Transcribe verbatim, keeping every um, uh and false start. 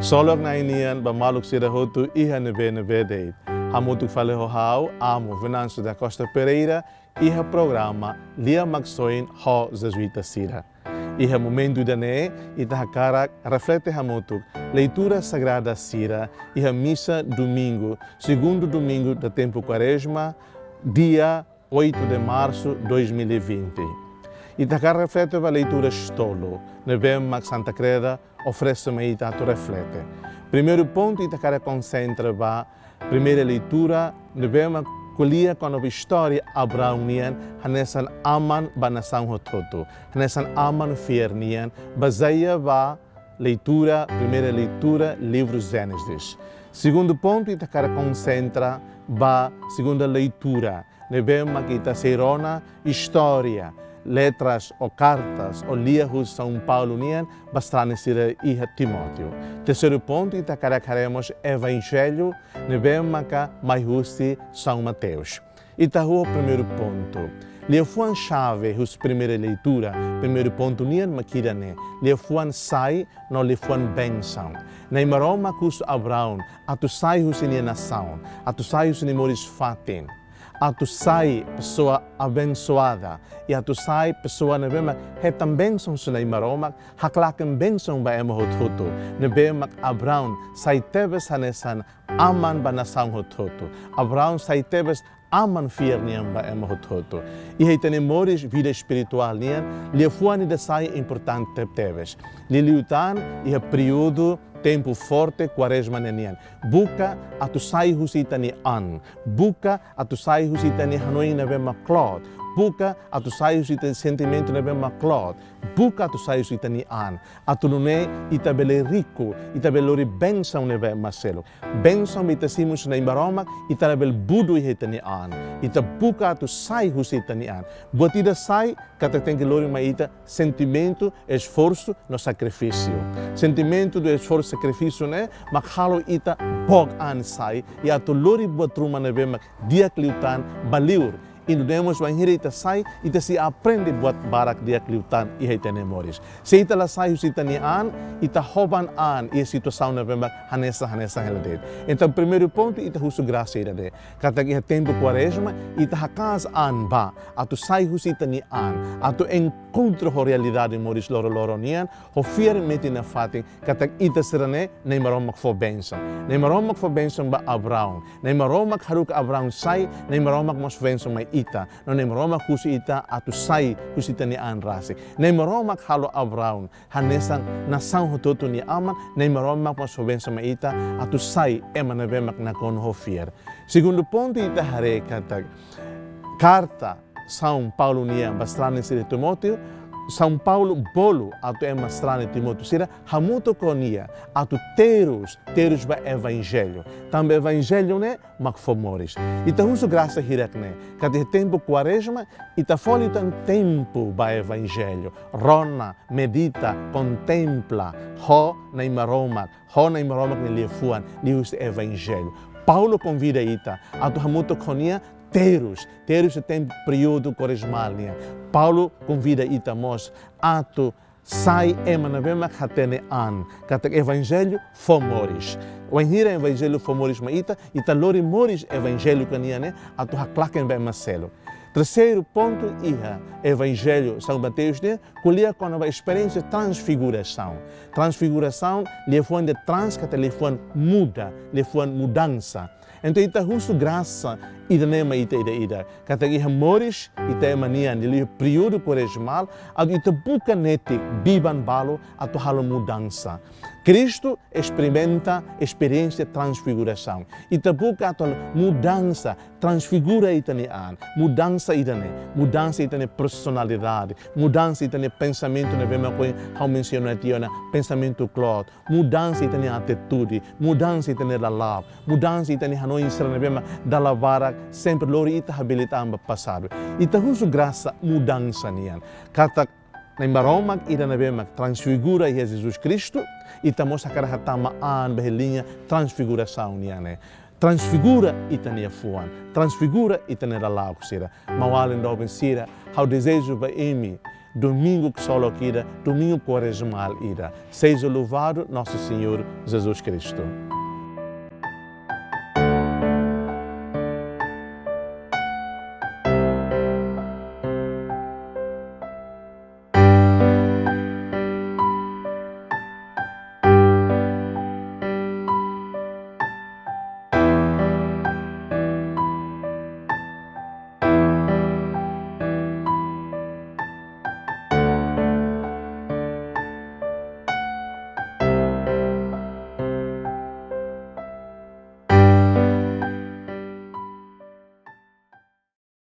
Ksolok Na'i nian ba maluk sira hotu iha ne'ebé-ne'ebé de'it. Hamutuk fali ho ha'u, Amo Venâncio da Costa Pereira, iha programa Lia Maksoin ho Jezuita sira. Iha momentu ida-ne'e, ita hakarak reflete hamutuk leitura sagrada sira iha misa domingu, segundu domingu da tempu Kuarezma, dia oito de março dois mil e vinte. Ita hakarak reflete ba leituras tolu ne'ebé mak Santa Kreda oferese mai ita atu reflete. Primeiru pontu, ita hakarak konsentra ba primeira leitura ne'ebé mak ko'alia kona-ba istória Abraão nian hanesan aman ba nasaun hotu-hotu, hanesan aman fiar nian, bazeia ba leitura, primeira leitura, livru Génesis. Segundu pontu, ita hakarak konsentra ba segunda leitura ne'ebé mak ita sei rona istória, letras ou cartas ou lia husi São Paulo nian ba sarani sira iha Timóteo. Terseiru pontu, ita hakarak haree mós Evanjellu ne'ebé maka mai husi São Mateus. Ita hahú primeiru pontu. Liafuan xave husi primeira leitura, primeiru pontu nian mak ida-ne'e. Liafuan sai no liafuan bensaun. Na'i Maromak husu Abraão atu sai husi nia nasaun, atu sai husi nia moris-fatin, atu sai pesoa abensoada, i atu sai pesoa ne'ebé mak hetan bensaun husi Na'i Maromak, haklaken bensaun ba ema hotu-hotu. Ne'ebé mak Abraão sai tebes hanesan aman ba nasaun hotu-hotu. Abraão sai tebes aman fiar nian ba ema hotu-hotu. Iha ita-nia moris vida espirituál nian, liafuan ida sai importante tebes. Liuliu tan iha períodu tempu forte Kuarezma ne'e nian. Buka atu sai husi ita-nia an. Buka atu sai husi ita-nia hanoin ne'ebé mak kloot. Buka atu sai husi ita-nia sentimentu ne'ebé mak kloot. Buka atu sai husi ita-nia an. Atu nune'e ita bele riku, ita bele lori bensaun ne'ebé mak seluk. Bensaun mak ita simu husi Na'i Maromak, ita labele budu iha ita-nia an. Ita buka atu sai husi ita-nia an. Buat ida sai, katak tenke lori mai ita sentimentu, esforsu no sakrifísiu. Sentimentu do esforsu, sakrifísiu ne'e mak halo ita book an sai, i atu lori buat ruma ne'ebé mak di'ak liután ba liur. I nune'e mós bainhira ita sai, ita sei aprende buat barak di'ak liután iha ita-nia moris. Se ita la sai husi ita-nia an, ita hoban an iha situasaun ne'ebé mak hanesan, hanesan hela de'it. Entaun, primeiru pontu, ita husu grasa ida-ne'e. Katak iha tempu Kuarezma, ita haka'as an ba, atu sai husi ita-nia an, atu enkontru ho realidade moris loroloron nian, ho fiar metin nafatin, katak ita sira-ne'e, Na'i Maromak fó bensaun. Na'i Maromak fó bensaun ba Abraão. Na'i Maromak haruka Abraão sai, Na'i Maromak mós fó bensaun mai ita. No Na'i Maromak husu ita atu sai husi ita-nia an rasik. Na'i Maromak halo Abraão hanesan nasaun hotu-hotu nia aman, Na'i Maromak mós fó bensaun mai ita atu sai ema ne'ebé mak nakonu ho fiar. Segundu pontu, ita haree katak karta São Paulo nian ba sarani sira Timóteo, São Paulo bolu atu ema sarani Timóteo sira hamutuk ho nia atu terus, terus ba Evanjellu. Tanba Evanjellu ne'e mak fó moris. Ita husu grasa hirak-ne'e, katak iha tempu Kuarezma, ita fó liután tempu ba Evanjellu. Rona, medita, kontempla ho Na'i Maromak, ho Na'i Maromak nia liafuan, liuhusi Evanjellu. Paulo konvida ita atu hamutuk ho nia terus, terus iha tempu períodu Kuarezmál nian. Paulo konvida ita mós atu sai ema ne'ebé mak hatene an katak Evanjellu fó moris. Wainhira Evanjellu fó moris mai ita, ita lori moris Evanjellu ka nian ne'e atu haklaken ba ema seluk. Terseiru pontu iha Evanjellu São Mateus nian, ko'alia kona-ba esperiénsia transfigurasaun. Transfigurasaun, liafuan de trans katak liafuan muda, liafuan mudansa. Entaun ita husu grasa ida-ne'e mai ita ida-idak. Katak iha moris ita ema nian, liuliu períodu Kuarezmál, atu ita buka netik biban balu atu halo mudansa. Kristu esperimenta esperiénsia transfigurasaun. Ita buka atu halo mudansa, transfigura ita-nia an. Mudansa ida-ne'e, mudansa ita-nia personalidade, mudansa ita-nia pensamentu ne'ebé mak ohin ha'u mensiona tiha ona, pensamentu kloot, mudansa ita-nia atitude, mudansa ita-nia lala'ok, mudansa ita-nia hanoin sira ne'ebé mak dala barak sempre lori ita habilita an ba pasadu. Ita husu grasa mudansa nian. Katak Na'i Maromak ida ne'ebé mak transfigura iha Jesus Kristu, ita mós hakarak hatama an ba iha liña transfigurasaun nian ne'e. transfigura ita-nia fuan, transfigura ita-nia lala'ok sira. Maun-alin doben sira, ha'u dezeja ba imi domingu ksolok ida, domingu kuarezmal ida. Seja louvado nosso Senhor Jesus Cristo.